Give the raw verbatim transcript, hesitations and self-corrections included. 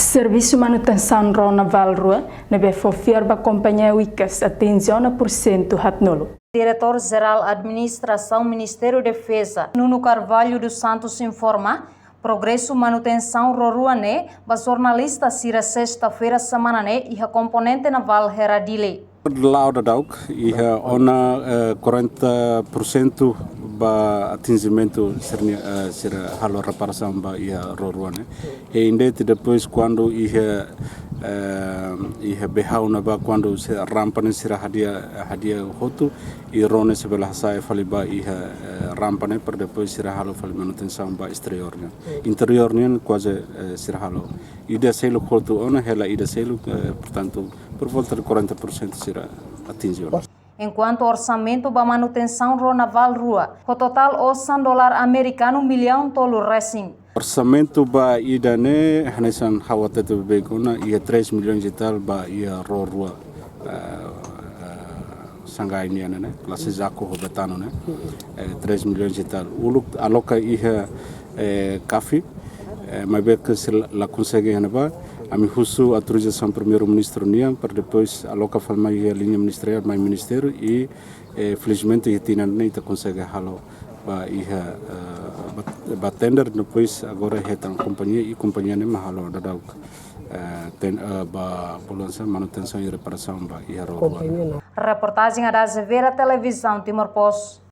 Servisu manutensaun ró navál rua ne'ebé fó fiar ba kompañia Wickes atinje ona pursentu haatnulu. Diretór Jerál Administrasaun Ministériu Defeza, Nuno Carvalho dos Santos informa progresu manutensaun ró rua ne'e ba jornalista sira sesta-feira semana ne'e iha komponente navál Heradile. La'o daudauk iha ona, eh, quarenta por cento ba atinjimentu sira-nia, eh, sira halo reparasaun ba iha ró rua ne'e. E indete depois kuandu iha, eh, iha behau ne'ebá kuandu se rampa ne'e sira hadi'a, hadi'a hotu, i ró ne'e sei bele hasa'e fali ba iha, eh, rampa ne'e para depois sira halo fali manutensaun ba esteriór nian. Interiór nian kuaze, eh, sira halo. Ida seluk hotu ona, hela ida seluk, eh, portantu, por volta de quarenta por cento sira atinje ona. Enkuantu orsamentu ba manutensaun ró navál rua, ho totál osan dolar amerikanu millaun tolu resin. Orsamentu ba ida-ne'e, hanesan ha'u hatete beibeik ona, iha três milhões e tal ba iha ró rua, eh, eh, Xangai nian ne'e, klase Jaco ho Betano ne'e, eh, três milhões e tal. Uluk aloka iha, eh, CAF, eh, maibé ke se la, la konsege iha ne'ebá, ami husu autorizasaun Primeiru-Ministru nian, para depois aloka fali mai iha liña ministeriál, mai ministériu, i, eh, felizmente iha tinan ne'e ita konsege halo ba iha, eh, ba, ba tender, depois agora hetan kompañia, i kompañia ne'e mak halo daudauk, eh, ten-, eh, ba bolu hanesan manutensaun i reparasaun ba iha ró rua ne'e. Reportajen Ada Azevedo, Televizaun Timor Post.